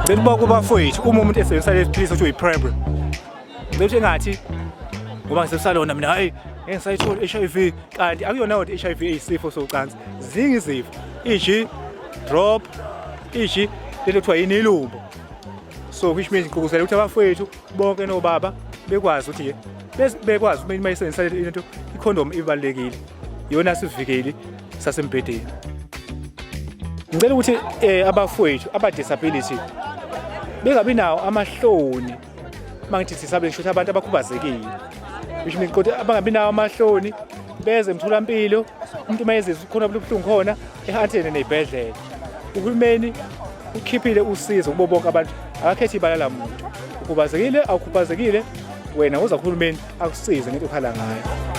Ngicela ukuba kubafowethu uma umuntu esebenzisa lesi philisi okuthiwa i-PrEP, ngicela ukuthi engathi ngoba ngisebenzisa lona mina, hhayi, ngeke ngisayithola i-HIV, kanti akuyona yodwa i-HIV eyisifo socansi, ziningi izifo, e.g. drop, e.g. lento kuthiwa yini, ilumbo. So which means ngigqugquzela ukuthi abafowethu bonke nobaba bekwazi ukuthi bekwazi uma isebenzisa lento ikhondom, ibalulekile, iyona sivikeli sasembhedeni. Ngicela ukuthi abafowethu aba-disability bengabi nawo amahloni. Uma ngithi disability, ukuthi abantu abakhubazekile, which means kodwa abangabi nawo amahloni, beze emtholampilo. Umuntu uma ezizwa khona ubuhlungu khona ehantene ney'bhedlela, uhulumeni ukhiphile usizo kubo bonke abantu, akakhethi ibala lamuntu, ukhubazekile, awukhubazekile, wena uza kuhulumeni akusize ngento okhala ngayo.